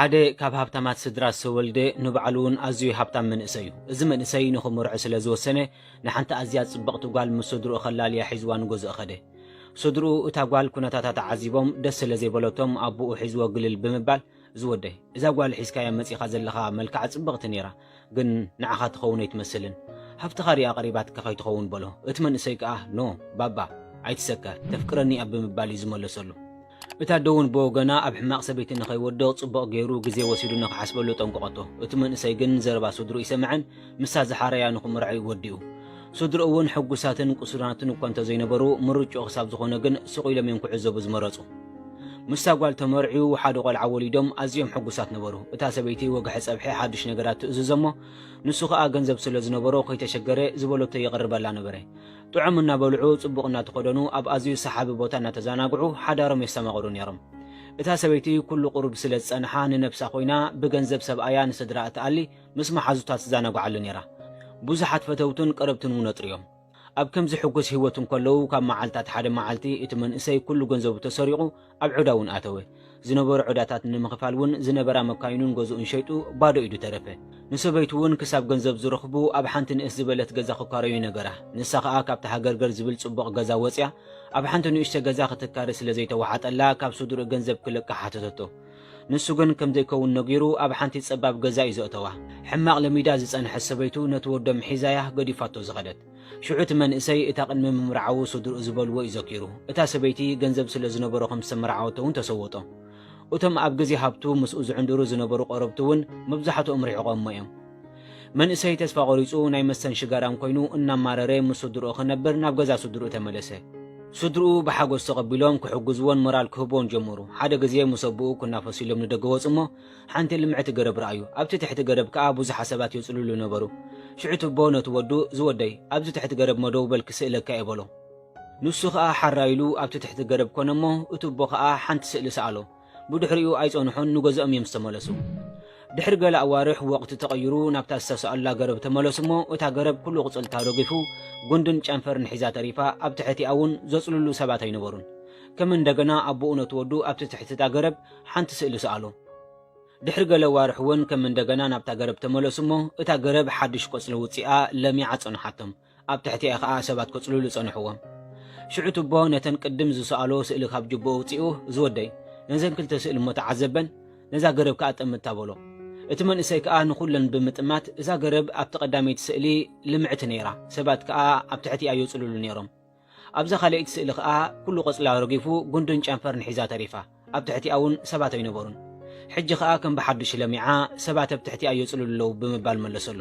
ሓደ ካብ ሃብታማት ስድራ ዝተወልደ፣ ንባዕሉ እውን ኣዝዩ ሃብታም መንእሰይ እዩ። እዚ መንእሰይ ንኽምርዖ ስለ ዝወሰነ፣ ንሓንቲ ኣዝያ ጽብቕቲ ጓል ምስ ስድርኡ ከላልያ ሒዝዋ ንገዝኦ ኸደ። ስድርኡ እታ ጓል ኩነታታ ተዓዚቦም ደስ ስለ ዘይበለቶም ኣቦኡ ሒዝዎ ግልል ብምባል፣ "ዝወደይ፣ እዛ ጓል ሒዝካያ መጺኻ ዘለኻ መልክዓ ጽብቕቲ ነይራ፣ ግን ንዓኻ ትኸውን ኣይትመስልን። ሃብትኻ ሪኣ ቀሪባትካ ከይትኸውን" በሎ። እቲ መንእሰይ ከኣ፣ "ኖ፣ ባባ፣ ኣይትሰከፍ፣ ተፍቅረኒ እያ" ብምባል እዩ ዝመለሰሉ። እታ ኣደ እውን ብወገና ኣብ ሕማቕ ሰበይቲ ንኸይወድቕ ጽቡቕ ገይሩ ግዜ ወሲዱ ንኽሓስበሉ ጠንቀቐቶ። እቲ መንእሰይ ግን ዘረባ ስድርኡ ኣይሰምዐን፣ ምስታ ዝሓረያ ንኽምርዖ እዩ ወዲኡ። ስድርኡ እውን ሕጉሳትን ቅሱናትን እኳ እንተዘይነበሩ፣ ምርጭኡ ክሳብ ዝኾነ ግን ስቕ ኢሎም እዮም ክዕዘቡ ዝመረጹ። ምስታ ጓል ተመርዕዩ ሓደ ቆልዓ ወሊዶም ኣዝዮም ሕጉሳት ነበሩ። እታ ሰበይቲ ወግሐ ጸብሒ ሓድሽ ነገራት ትእዝዞ እሞ፣ ንሱ ኸኣ ገንዘብ ስለ ዝነበሮ ከይተሸገረ ዝበለቶ የቕርበላ ነበረ። ጥዑም እናበልዑ፣ ጽቡቕ እናተኸደኑ፣ ኣብ ኣዝዩ ሰሓቢ ቦታ እናተዘናግዑ ሓዳሮም የስተማቕሩ ነይሮም። እታ ሰበይቲ ኩሉ ቁሩብ ስለ ዝጸንሓ ንነብሳ ኮይና ብገንዘብ ሰብኣያ ንስድራ እትኣሊ ምስ መሓዙታ ትዘናግዓሉ ነይራ። ብዙሓት ፈተውትን ቀረብትን እውን ነጥርዮም። ኣብ ከምዚ ሕጉስ ህይወት እንከለዉ፣ ካብ መዓልታት ሓደ መዓልቲ እቲ መንእሰይ ኩሉ ገንዘቡ ተሰሪቑ ኣብ ዕዳ እውን ኣተወ። ዝነበሩ ዕዳታት ንምኽፋል እውን ዝነበራ መካይኑን ገዝኡን ሸይጡ ባዶ ኢዱ ተረፈ። ንሰበይቱ እውን ክሳብ ገንዘብ ዝረኽቡ ኣብ ሓንቲ ንእስ ዝበለት ገዛ ክካረዩ ነገራ። ንሳ ኸኣ ካብቲ ሃገርገር ዝብል ጽቡቕ ገዛ ወጽያ ኣብ ሓንቲ ንእሽቶ ገዛ ክትካረ ስለ ዘይተዋሓጠላ ካብ ስድርኡ ገንዘብ ክልቃሕ ሓተተቶ። ንሱ ግን ከም ዘይከውን ነጊሩ ኣብ ሓንቲ ጸባብ ገዛ እዩ ዘእተዋ። ሕማቕ ለሚዳ ዝጸንሐት ሰበይቱ ነቲ ወዶም ሒዛያ ገዲፋቶ ዝኸደት። ሽዑ እቲ መንእሰይ እታ ቅድሚ ምምርዓዉ ስድርኡ ዝበልዎ እዩ ዘኪሩ። እታ ሰበይቲ ገንዘብ ስለ ዝነበሮ ከም ዝተመርዓወቶ እውን ተሰወጦ። እቶም ኣብ ግዜ ሃብቱ ምስኡ ዝዕንድሩ ዝነበሩ ቀረብቱ እውን መብዛሕትኦም ርሒቖሞ እዮም። መንእሰይ ተስፋ ቆሪጹ ናይ መስተን ሽጋራን ኮይኑ እናማረረ ምስ ስድርኡ ክነብር ናብ ገዛ ስድርኡ ተመለሰ። ስድርኡ ብሓጎስ ተቐቢሎም ክሕግዝዎን ሞራል ክህብዎን ጀመሩ። ሓደ ግዜ ምስ ኣቦኡ ክናፈሱ ኢሎም ንደገ ወጹ እሞ ሓንቲ ልምዕቲ ገረብ ረኣዩ። ኣብቲ ትሕቲ ገረብ ከኣ ብዙሓት ሰባት የጽልሉ ነበሩ። ሽዑ እቲ ኣቦ ነቲ ወዱ፣ "ዝወደይ፣ ኣብዚ ትሕቲ ገረብ እሞ ደው በል ክስእለካ እየ" በሎ። ንሱ ኸኣ ሓራ ኢሉ ኣብቲ ትሕቲ ገረብ ኮነ እሞ፣ እቲ ኣቦ ኸኣ ሓንቲ ስእሊ ሰኣሎ። ብድሕሪኡ ኣይጸንሑን፣ ንገዝኦም እዮም ዝተመለሱ። ድሕሪ ገለ ኣዋርሕ ወቕቲ ተቐይሩ ናብታ ዝተሰኣሉላ ገረብ ተመለሱ እሞ፣ እታ ገረብ ኩሉ ቅጽልታ ረጊፉ፣ ጉንድን ጨንፈርን ሒዛ ተሪፋ፣ ኣብ ትሕቲኣ እውን ዘጽልሉ ሰባት ኣይነበሩን። ከም እንደገና ኣቦኡ ነቲ ወዱ ኣብቲ ትሕቲ እታ ገረብ ሓንቲ ስእሊ ሰኣሎ። ድሕሪ ገለ ኣዋርሕ እውን ከም እንደገና ናብታ ገረብ ተመለሱ እሞ፣ እታ ገረብ ሓድሽ ቆጽሊ ውጺኣ ለሚዓ ጸንሓቶም። ኣብ ትሕቲኣ ኸኣ ሰባት ከጽልሉ ጸንሕዎም። ሽዑ እቲ ኣቦ ነተን ቅድም ዝሰኣሎ ስእሊ ካብ ጅብኡ ኣውጺኡ፣ "ዝወደይ፣ ነዘን ክልተ ስእሊ እሞ ተዓዘበን፣ ነዛ ገረብ ከኣ ጠምታ" በሎ። እቲ መንእሰይ ከኣ ንኹለን ብምጥማት፣ እዛ ገረብ ኣብቲ ቀዳመይቲ ስእሊ ልምዕቲ ነይራ፣ ሰባት ከኣ ኣብ ትሕቲኣ የጽልሉ ነይሮም። ኣብዛ ካልኣይቲ ስእሊ ከኣ ኩሉ ቆጽላ ረጊፉ፣ ጉንድን ጨንፈርን ሒዛ ተሪፋ። ኣብ ትሕቲኣ እውን ሰባት ኣይነበሩን። ሕጂ ኸኣ ከም ብሓድሽ ለሚዓ፣ ሰባት ኣብ ትሕቲኣ የጽልሉ ኣለዉ ብምባል መለሰሉ።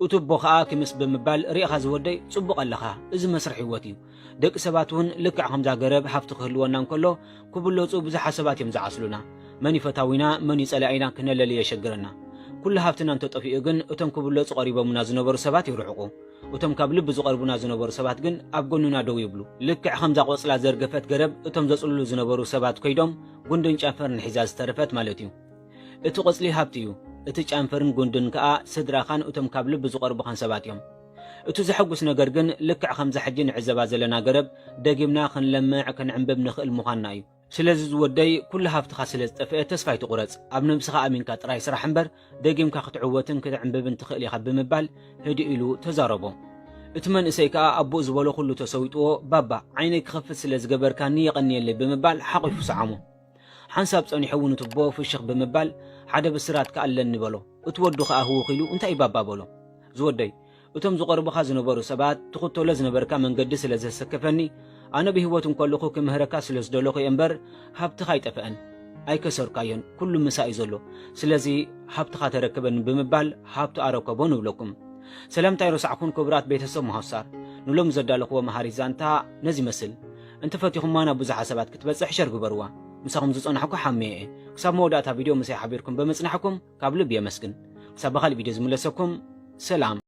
እቲ ኣቦ ኸኣ ክምስ ብምባል፣ "ርኢኻ ዝወደይ፣ ጽቡቕ ኣለኻ፣ እዚ መስርሕ ህይወት እዩ። ደቂ ሰባት እውን ልክዕ ከምዛ ገረብ ሃብቲ ክህልወና እንከሎ፣ ክብለጹ ብዙሓት ሰባት እዮም ዝዓስሉና። መን እዩ ፈታዊና፣ መን እዩ ጸላኢና ክነለሊ የሸግረና። ኩሉ ሃብትና እንተጠፊኡ ግን፣ እቶም ክብለጹ ቀሪቦምና ዝነበሩ ሰባት ይርሕቁ። እቶም ካብ ልቢ ዝቐርቡና ዝነበሩ ሰባት ግን ኣብ ጎንና ደው ይብሉ። ልክዕ ከምዛ ቆጽላ ዘርገፈት ገረብ፣ እቶም ዘጽልሉ ዝነበሩ ሰባት ከይዶም፣ ጉንድን ጨንፈርን ሒዛ ዝተረፈት ማለት እዩ። እቲ ቆጽሊ ሃብቲ እዩ፣ እቲ ጨንፈርን ጉንድን ከኣ ስድራኻን እቶም ካብ ልቢ ዝቐርቡኻን ሰባት እዮም። እቲ ዘሐጉስ ነገር ግን፣ ልክዕ ከምዛ ሕጂ ንዕዘባ ዘለና ገረብ፣ ደጊምና ክንለምዕ፣ ክንዕንብብ ንኽእል ምዃንና እዩ። ስለዚ ዝወደይ፣ ኩሉ ሃብትኻ ስለ ዝጠፍአ ተስፋ ኣይትቑረጽ። ኣብ ነብስኻ ኣሚንካ ጥራይ ስራሕ እምበር፣ ደጊምካ ክትዕወትን ክትዕንብብን ትኽእል ኢኻ" ብምባል ህድእ ኢሉ ተዛረቦ። እቲ መንእሰይ ከኣ ኣቦኡ ዝበሎ ኩሉ ተሰዊጥዎ፣ "ባባ፣ ዓይነይ ክኸፍት ስለ ዝገበርካኒ የቐንየለይ" ብምባል ሓቒፉ ሰዓሞ። ሓንሳብ ጸኒሑ እውን እቲ ኣቦ ፍሽኽ ብምባል፣ "ሓደ ብስራት ከኣ ኣለኒ" በሎ። እቲ ወዱ ከኣ ህውኽ ኢሉ፣ "እንታይ እዩ ባባ?" በሎ። "ዝወደይ፣ እቶም ዝቐርቡኻ ዝነበሩ ሰባት ትኽተሎ ዝነበርካ መንገዲ ስለ ዘሰከፈኒ፣ ኣነ ብህይወት እንከለኹ ክምህረካ ስለ ዝደለኹ እየ እምበር፣ ሃብትኻ ኣይጠፍአን፣ ኣይከሰርካዮን፣ ኩሉ ምሳይ እዩ ዘሎ። ስለዚ ሃብትኻ ተረከበኒ" ብምባል ሃብቱ ኣረከቦ ንብለኩም። ሰላምታ ኣይረሳዕኩን ክቡራት ቤተሰብ መሃሳር፣ ንሎሚ ዘዳለኽዎ መሃሪት ዛንታ ነዚ ይመስል። እንተፈቲኹማ ናብ ብዙሓት ሰባት ክትበጽሕ ሸር ግበርዋ። ምሳኹም ዝጸናሕኩ ሓሜ እየ። ክሳብ መወዳእታ ቪድዮ ምሳይ ሓቢርኩም ብምጽናሕኩም ካብ ልቢ የመስግን። ክሳብ ብኻልእ ቪድዮ ዝምለሰኩም፣ ሰላም።